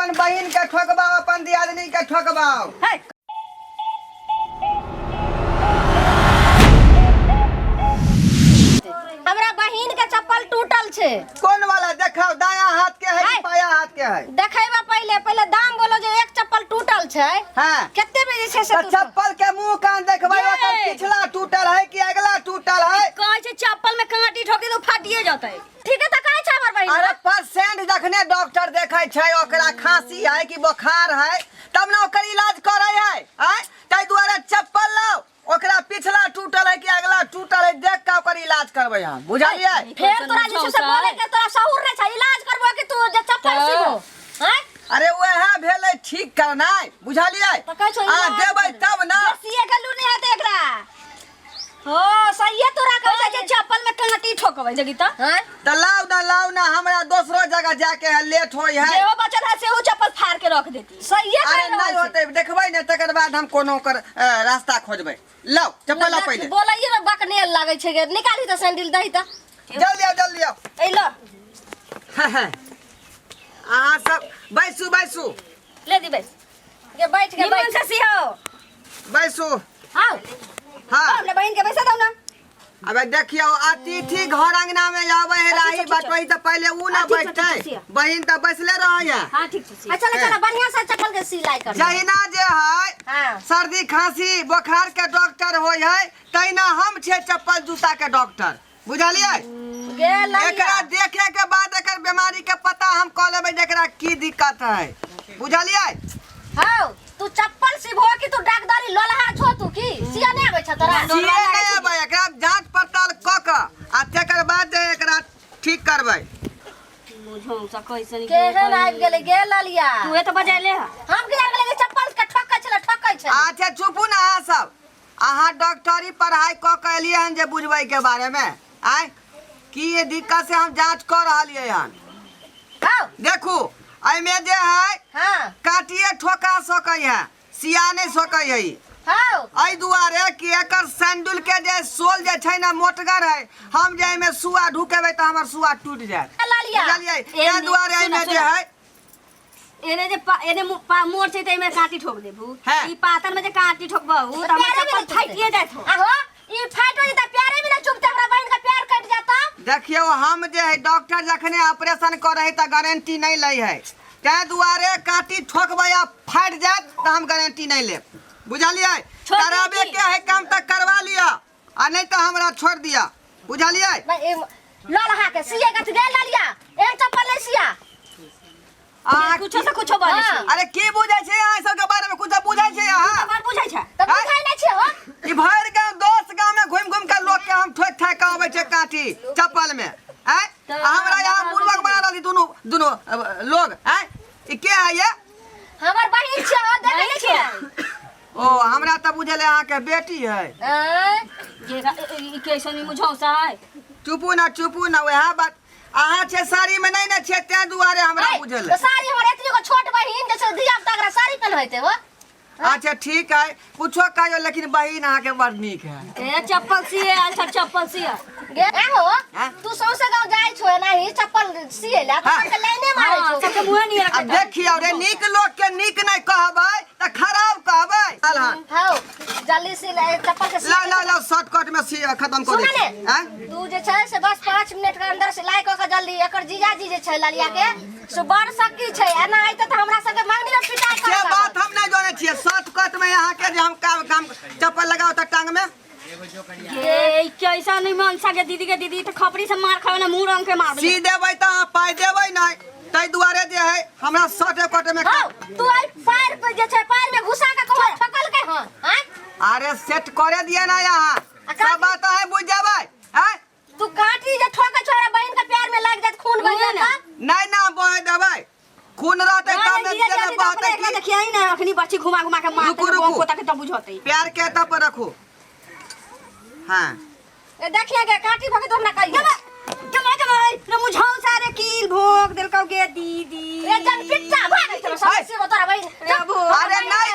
अपन बहिन के ठोकबाओ, अपन दियादनी के ठोकबाओ। है। हमरा बहिन के चप्पल टूटल छै। कोन वाला देखाओ, दाया हाथ के है कि है। बाया हाथ के है? देखेबा पहिले, पहिले दाम बोलो जे एक चप्पल टूटल छै। हाँ। कते में जे छै से तऽ टूटल? चप्पल के मुंह कान देखबै, ये। ओकर पिछला टूटल है कि अगला टूटल है? कहै छै चप्पल में कांटी ठोकी तो फाटिए जतै। ठीक है, तऽ कहै छै हमर बहिन। अरे पेशेंट जखने डॉक्टर देखै छै ओकरा खांसी है कि बोखार है तब ने ओकर इलाज करै है। आँय, ताहि दुआरे चप्पल लाओ, ओकरा पिछला टूटल है कि अगला टूटल है देख के ओकर इलाज करबै हम, बुझलियै? फेर तोरा जे छै से बोले के तोरा शऊर नहि छै, इलाज करबो कि तू जे चप्पल तऽ। सीबो? आँय? अरे वएह भेलै ठीक करनाइ, बुझलियै? तऽ कहै छौ आ इलाज देबै करबै। तब ने। सीए के लूर नहि हेतै एकरा। हो सहिए तोरा कहै कहै छै चप्पल में कांटी ठोकबै देखी तऽ। आँय? तऽ लाउ ना, लाउ ना, हमरा दोसरो जगह जाके है, लेट होय है। जेहो बचल है सेहो चप्पल फाड़ के रख देती। सहिए अरे कहि रहल नहीं छै। होते, देखबै ने तकर बाद हम कोनो ओकर रास्ता खोजबै। लाउ चप्पल लाउ पहिले। बोलैये में बकनेल लागै छै गे। निकालही तऽ सैंडल दही तऽ। जल्दी आओ, जल्दी आओ। ऐ ल। अहाँ सब बैसू, बैसू। ले दी बैस। गे बैठ गे, निमन बैठ। से सिहो। बैसू। आओ। हाँ। अपने बहन के बैसा दो ना। अबे देखियो अतिथि घर अंगना में आवे है, अच्छा, राही ठीक छै। बटोही तऽ पहिले ऊ ना हाँ, ठीक छै, बैठते, ठीक छै। बहिन तऽ बैसले रहे है। हां ठीक छै। अच्छा चलो चलो, बढ़िया से चप्पल के सिलाई कर। जहिना जे है हाँ। सर्दी खांसी बोखार के डॉक्टर होय है तहिना हम छियै चप्पल जूता के डॉक्टर, बुझलियै? गे ललिया। एकरा देखे के बाद एकर बीमारी के पता हम कऽ लेबै जे एकरा की दिक्कत है, बुझलियै? हौ तू चप्पल सिबहो कि तू डाकदारी लोलहा छो तू की सिया नहि आबै छ तोरा? सिए नहि अबै, एकरा जांच पड़ताल कऽ कऽ आ तकर बाद जे एकरा ठीक करबै। मुझौसा कैसन केहन आबि गेलै गे ललिया? तू तऽ बजैले है। हम की आबि गेलै चप्पल के ठोकै छलै, ठोकै छलै। अच्छा चुपू ने अहाँ सब, अहाँ डॉक्टरी पढ़ाई कऽ के एलियै हन जे बुझबै के बारे में? आँय की ये दिक्कत से हम जांच कऽ रहलियै हन। हौ। देखू एहिमे जे है हाँ। काटिए ठोका सकै है, सिया नहि सकै है। हौ। एहि दुआरे कि एकर सैंडल के जे सोल जे छै ने मोटगर है, हम जे एहिमे सुआ ढुकेबै तऽ हमर सुआ टूटि जायत, ललिया। बुझलियै? ताहि दुआरे एहिमे जे है एने जे एने मोड़ छै त एमे कांटी ठोक देबू। हैं। ई पातर में जे कांटी ठोकबहू त हमर प्यारे में चप्पल नहीं फाटिए जात हो। आहो ई फाटो जेता, प्यारे में नहीं चुभते, हमरा बहिन का प्यार कट जाता। देखियो हम जे है डॉक्टर जखने ऑपरेशन करे है त गारंटी नहीं लै है, ताहि दुआरे कांटी ठोकबै आ फाटि जायत त हम गारंटी नहीं लेब, बुझलियै? छोड़ दी कराबे की? के है काम त करवा लिअ आ नहीं त हमरा छोड़ दिअ, बुझलियै? नहीं, ए, ललहा के सिए गथ गेल ललिया, एक चप्पल नहीं सिया। अहाँ कुछो से कुछो बोले हाँ। छै। अरे की बुझै छै अहाँ सबके बारे में? कुछो बुझै छै अहाँ? बड़ बुझै छै। तऽ बुझै नहि छै हो। ई भरि गाँव 10 गाँव में घुमि घुमि के लोग के हम ठोकि ठाकि के अबै छै काठी चप्पल में। आँय, तऽ आ हमरा यहाँ बुड़बक बना रहल दुनू दुनू लोग। आँय, ई के है ये? हमर बहिन छै हो, देखै नहि छियै? ओ हमरा तऽ बुझल है अहाँके बेटी है। आँय? ये ई कैसन ई मुझौसा है? चुपू ना, चुपू ना, वएह बात अहाँ छै साड़ी में नहीं ने छै तें दुआरे हमरा ऐ, बुझल तऽ है। साड़ी हमर एतनी गो छोट बहिन जे छै धिया पुता एकरा साड़ी पहिनबैते हो। अच्छा ठीक है, कुछो कहियो लेकिन बहिन अहाँके बड़ नीक है। ए चप्पल सिए आयल छ, चप्पल सिए। गे आहो, हाँ? तू सौंसे गाँव जाइ छो एनाही चप्पल सिए ला, तऽ हाँ। सबके लाइने मारै हाँ, छो। सबके मुँहे नहीं अब देखियौ रे, नीक लोग के नीक नहीं कहबै तऽ खराब कहबै। चल हन। हौ, जल्दी सिलाई चप्पल के ला ला ला, शॉर्टकट में सी खत्म कर सुन दै ने। छी। आँय? तू जे छै से बस 5 मिनट के अंदर सिलाई कऽ के जल्दी, एकर जीजाजी जे छै ललिया के से बड़ सकी छै, एना अइतै तऽ हमरा सबके मंगनी में पिटाइ से करऽ बात लागत। हम नहीं जानै छियै। शॉर्टकट में अहाँ के जे हम काम काम चप्पल लगाओ तऽ टांग में। ये ई कैसा नहीं मनसा के दीदी के दीदी त खपरी से मार खावे ना मुंह रंग के मार सी देबै तऽ अहाँ पाइ देबै नहि, ताहि दुआरे जे है हमरा शॉर्टे कट में। हौ, तू एहि पैर पर जे छै पैर में घुसा के कहू ठकल के हन, आँय? अरे सेट करे दिए ना यहाँ, आ का- सब बात अहाँ बुझ जेबै। आँय? तू काटी जे ठोके छोरा बहिन के प्यार में लाग जात, खून बह उहे ना। जात। नहीं ना बहे देबै, खून रहतै तब ने जेना बहतै की। देखिए ना अखनी बच्ची घुमा घुमा के मारते। रुकू, रुकू। पोता के तब बुझतै। प्यार के एतऽ पर रखू। हाँ। ए देखिए गे काटी भके तो हमरा कहिए। कमा कमा रे मुझाऊ सारे कील भोग देलकौ गे दीदी। रे जन पिट्टा भाग चलो सब है। से तोरा बहिन। रे भोग अरे नहीं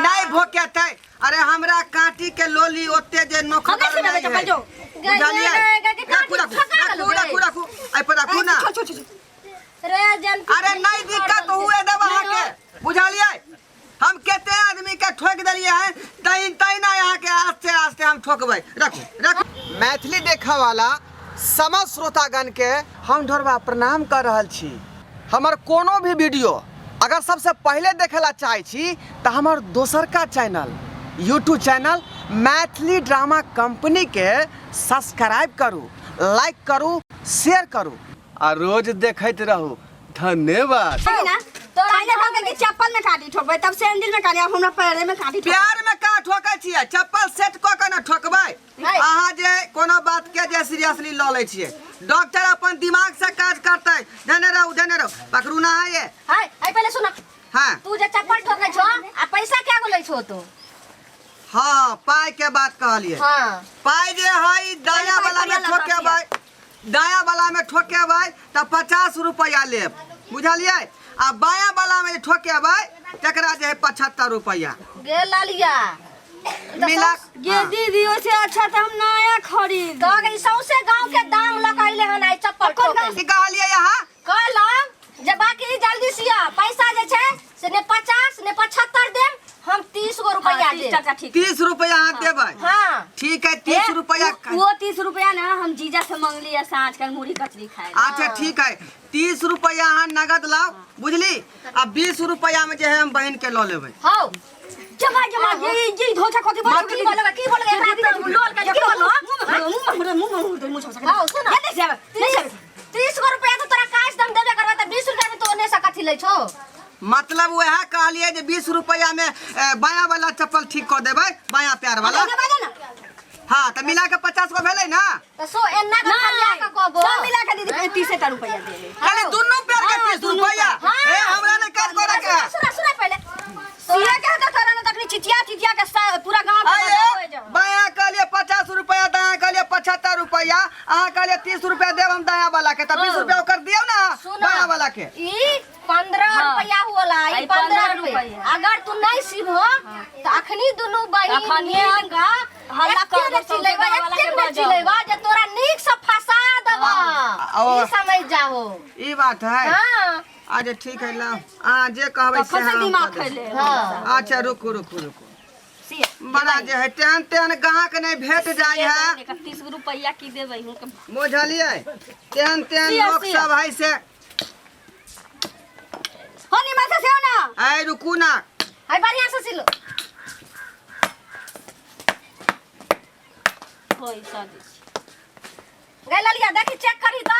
नहीं भोकेतै। अरे हमरा काटी के लोली ओते जे नोखगर हम नहीं नहीं सुनबै है। चप्पल जो। बुझलियै? गे, गे, गे, रखू, रखू, ठका रखू, गेलौ गे। रखू, रखू। एहि पर रखू ना। छोड़ छोड़ छोड़। रे जन अरे नहीं दिक्कत हुए देब अहाँके। बुझलियै हम कते आदमी के ठोक देलियै हैं तैन तैना यहाँ के आस्ते आस्ते हम ठोकबै। रखू रखू। मैथिली देखऽ वाला समस्त श्रोतागण के हम ढोरबा प्रणाम कर रहल छी। हमर कोनो भी वीडियो अगर सबसे पहले देखे ला चाहे छी तऽ हमर दोसरका channel YouTube channel Maithili drama company के सब्सक्राइब करू, लाइक करू, शेयर करू आ रोज देखैत रहू। धन्यवाद। ना तोरा पहिले कहलकै कि चप्पल में काटी ठोकबै, तब सैंडल में काटी, अब हमरा पैरे में काटी ठोकबै। प्यार में का ठोकै छियै? चप्पल सेट कऽ के ने ठोकबै। है। अहाँ जे कोनो बात के जे सीरियसली लऽ लै छियै, डॉक्टर अपन दिमाग से काज करतै। धने रहू धने रहू, पकड़ू ना है ये। हाय हाय, पहिले सुन। हाँ। तू जे चप्पल ठोकै छो आ पैसा क्या गो लै छो तू? हाँ, पाई के बात कहलिए। हाँ। पाई जे है दाया पाई वाला में पर ठोकेबै, दाया वाला में ठोकेबै तऽ 50 रुपया लेब, बुझलियै? आ बाया वाला में जे ठोकेबै तकरा जे है 75 रुपया। गे लालिया मिला गे दीदी, ओसे अच्छा तऽ हम नया खरीद। तो गई सौंसे गांव के दाम लगैले हन आई चप्पल ठोकै। की कहलियै अहाँ? कहलम जे बाकी जल्दी सिया, पैसा जे छै से ने 50 ने 75 देम, हम 30 गो रुपया 30 देब। टका ठीक। 30 रुपया अहाँ देबै? हाँ। ठीक है, 30 रुपया। वो 30 रुपया ना हम जीजा से मंगली है साँझ के मुरही कचरी खाए ला। अच्छा ठीक है, 30 रुपया अहाँ नगद लाओ, बुझली? आ 20 रुपया में जे है हम बहन के लऽ लेबै। हौ। जमा जमा ये ये धोचा कथी बोल? की बोलबे, की बोलबे एकरा तो लोल के की बोलबो? मुंह में मुंह में मुंह मुंह। हौ सुन, ये नहीं जावे, नहीं जावे। 30 गो रुपया तो तोरा काश दम देबे करबे त 20 रुपया में तो ओने से कथी लै छो? मतलब वएह कहलियै जे 20 रुपया में बायां वाला चप्पल ठीक कऽ देबै, बायां पैर वाला। ओने बाजा ना। हाँ, तऽ मिला के 50 गो भेलै ना? त सो एन्ना के खरिया के कहबो। सब मिला के दीदी 30 टा रुपया दे ले। खाली दुनू पैर के 30 दुनू रुपया? हाँ। ए हमरा नहीं काज करे के। सुना सुना पहले। सिया के हता तोरा ना तखनी चिचिया चिचिया के पूरा गांव के आये, बजाओ हो जाओ। बायां कहलिए 50 रुपया, दायां कहलिए 75 रुपया, अहाँ कहलिए 30 रुपया देब हम दायां वाला के, तऽ 20 रुपया ओकर दियौ ना सुना। बायां वाला के। ई 15 हाँ। रुपया होला, ई ई 15 15 रुपया। रुपया। अगर तू नहीं सिबहो त अखनी दुनू बहिन अखनी मिल के हल्ला एते कर ने देब, सौंसे चिल्लेबा, गाँव वाला एते के ने बजाओ। चिल्लेबा जे तोरा नीक से फंसा देबा। और- ई समझ जाहो। ई बात है। हाँ। अच्छा ठीक है, लाओ अहाँ जे कहबै से तखन से हम दिमाग कऽ देब। खैले। हाँ। अच्छा रुकू रुकू रुकू। सिया, बड़ा जे है तेहन तेहन गाहक नहीं भेट जाय है। 30 रुपया की देबै हुनके? बुझलियै? तेहन तेहन सिया, लोक सिया। सब है से। हो निमन से सेहो ना। आइ रुकू ना। है बढ़िया से सिलो। पैसा दै छी। गै ललिया, देखी चेक करी त।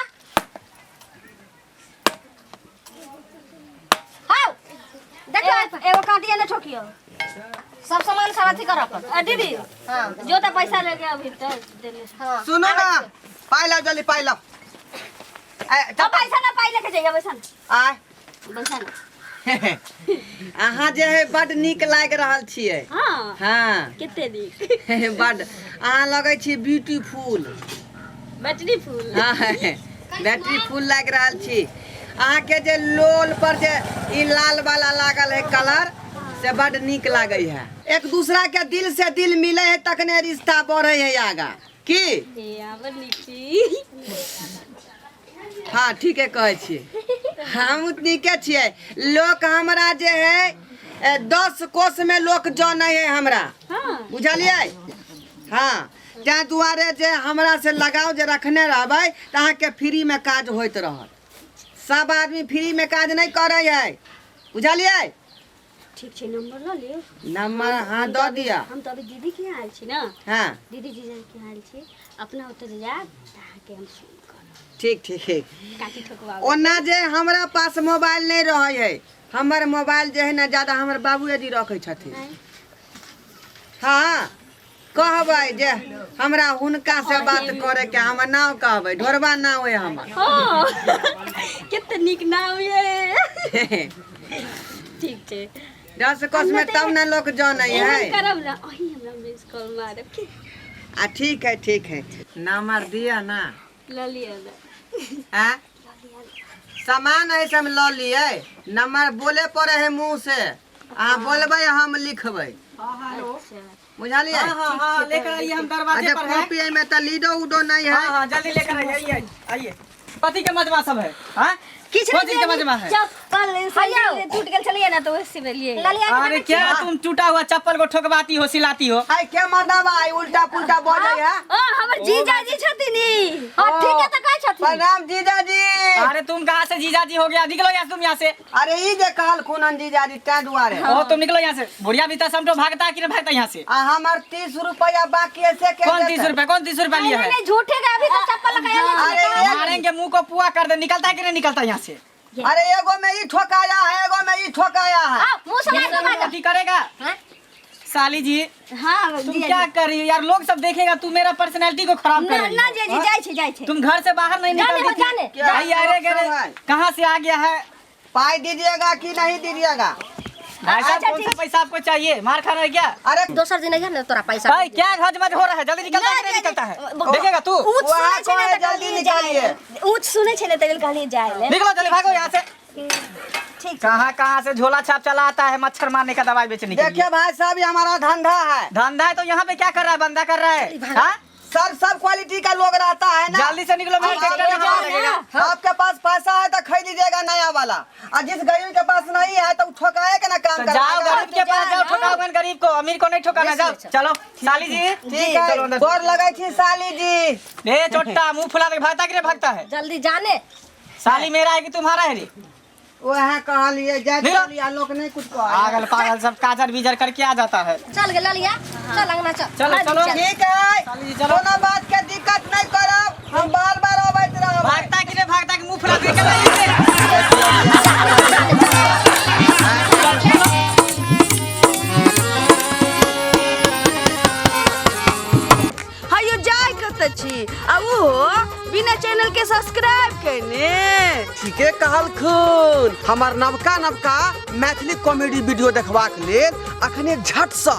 हौ देखो। एगो काटिए ने ठोकियो। सब सामान सब अथी कर अपन। आ दीदी। हाँ। जो तो पैसा ले गया अभी तो देले। हाँ। सुनो ना, पाइ लाओ जल्दी, पाइ लाओ। ए, तो पैसा ना पाइ लेके जाइए, पैसा ना। आय। पैसा ना। अहाँ जे है बड नीक लागि रहल छियै। हाँ। हाँ। कते नीक? बड अहाँ लगै छी ब्यूटीफुल। बैटरी फूल। हाँ, बैटरी फुल लागि रहल छी। अहाँके जे लोल पर जे ई लाल वाला लागल है कलर, से बड नीक लागै है। एक दूसरा के दिल से दिल मिले है तखने रिश्ता बढ़े है आगा की। ए आबर नीक छी। हाँ ठीके कहै छियै, हम नीके छियै। लोक हमरा जे है 10 कोस में लोक जानै है हमरा। हाँ। बुझलियै? हाँ, ताहि दुआरे जे हमरा से लगाव जे रखने रहबै तऽ अहाँके फ्री में काज होइत रहत। सब आदमी फ्री में काज नहि करै है, बुझलियै? ठीक छै, नंबर लऽ लियौ। नंबर हाँ दऽ दिअ। हम तऽ अभी दीदी के यहाँ आयल छी ना। हाँ। दीदी जीजा के यहाँ आयल छी, अपना ओतऽ जे जायब तऽ अहाँके हम फोन करब। ठीक ठीक। काकी ठोकबाब। ओना जे हमरा पास मोबाइल नहि रहै है, हमर मोबाइल जे है ना ज्यादा हमर बाबूजी रखै छथिन। हाँ, कहबै जे हमरा हुनका से बात करे के, हमर नाम कहबै, ढोरबा नाम है हमर। हाँ, कते नीक नाम ये। ठीक छै। 10 कोस में तब ने लोक जानै है। एहन करब ना, अहीं हमरा मिस कॉल मारब की। आ ठीक है ठीक है, नंबर दिअ ना। लऽ लिअ ना। आ सामान है से हम लऽ लियै, नंबर बोले पड़े है मुँह से। अहाँ बोलबै हम लिखबै। अच्छा। बुझलियै? हाँ हाँ, लेकर आइए, हम दरवाजे अच्छा पर हैं। कॉपी में तो लीडो उडो नहीं है। हाँ हाँ, जल्दी लेकर आइए, आइए आइए। पति के मजमा सब है। हाँ। किछ कौन चीज के मजमा है? चप्पल हैयौ। सैंडल टूट गेल छलैया ना तो ओहे सिबेलिए। ललिया के अरे क्या तुम टूटा हुआ चप्पल को ठोकवाती हो, सिलाती हो? हाय के मर्दाबा आई उल्टा पुल्टा बजै है। ओ हमर जीजाजी छथिन ई। हां, ठीक है, त कहै छथिन। प्रणाम जीजाजी। अरे तुम कहाँ से जीजाजी हो गया? निकलो यहाँ से, तुम यहाँ से। अरे ई जे कहल खुनन जीजाजी तै दुआरे। ओ तुम निकलो यहाँ से। बुढ़िया भी समटो भागता है कि नहीं भागता यहाँ से? आ हमर 30 रुपया बाकी है से के कौन देतै? 30 रुपया? कौन 30 रुपया लिया नहीं है? नहीं, झूठे के अभी तो चप्पल लगाया अरे एक- मारेंगे मुंह को पुआ कर दे। निकलता है कि नहीं निकलता यहाँ से? अरे एगो में ई ठोकाया है, एगो में ई ठोकाया है। आ मुंह से मार के बाजा। की करेगा? हैं? साली जी, हां तुम जीजाजी। क्या कर रही हो यार? लोग सब देखेगा, तू मेरा पर्सनैलिटी को खराब कर ना रही ना हो। जीजाजी, जाइ छै, जाइ छै। तुम घर से बाहर नहीं जाने निकलती हो, थी। जाने। क्या भाई, अरे लोग सब अरे है? कहाँ से आ गया है? पाई दीजिएगा कि नहीं दीजिएगा? भाई साहब, अच्छा, कौन सा ठीक। पैसा आपको चाहिए? मार खाना है क्या? अरे दोसर दिन है ना तोरा पैसा। भाई क्या घजमज हो रहा है? जल्दी निकलता है कि नहीं निकलता है? देखेगा तू। ऊँच वहाँ सुनै छै ने कहै तऽ जल्दी कहलियै निकालिए। जाइ ले। ऊँच सुनै छै ने तऽ कहलियै जाइ ले। निकलो जल्दी, भागो यहाँ से। ठीक। कहाँ कहाँ से झोला छाप चला आता है मच्छर मारने का दवाई बेचने के लिए। देखिए भाई साहब, ये हमारा धंधा है। धंधा है तो यहाँ पे क्या कर रहा है? बंदा कर रहा है हाँ? सर सब क्वालिटी का लोग रहता है ना। जल्दी से निकलो, मेरे ट्रैक्टर में हवा लगेगा। आपके पास पैसा है तो खरीद लीजिएगा नया वाला, और जिस गरीब के पास नहीं है तो ठोकाए के ना काम तो जाओ करवाएगा। गरीब के पास जाओ, ठोकाओ गरीब को, अमीर को नहीं ठोकाना। जाओ, चलो साली जी। ठीक है, चलो अंदर। गोर लगे छी साली जी। ए चोट्टा, मुंह फुला के भागता कि नहीं भागता है? जल्दी जाने। साली मेरा है कि तुम्हारा है रे? वह कहलिए जाय निकलो। चलिए, लोग नहीं कुछ कह। पागल पागल सब काजर बीजर करके आ जाता है। चल गे ललिया, चल अंगना चल। चलो चलो। ठीक है, साली जी, चलो। कोनो बात के दिक्कत नहीं करब, हम बार बार अबैत रहब। भागता कि नहीं भागता कि मुंह फुला के निकल रहा है? हयो जाय कतऽ छी आ ओहो बिना चैनल के सब्सक्राइब केने? ठीके कहलखुन। हमर नवका नवका मैथिली कॉमेडी वीडियो देखबाक लेल अखने झटसँ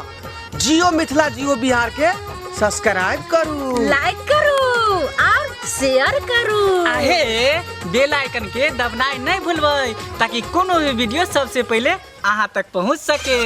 जियो मिथिला जियो बिहार के सब्सक्राइब करू, लाइक करू और शेयर करू। आहे बेल आइकन के दबनाइ नहीं भूलबै ताकि कोनो भी वीडियो सबसे पहले अहाँ तक पहुँच सके।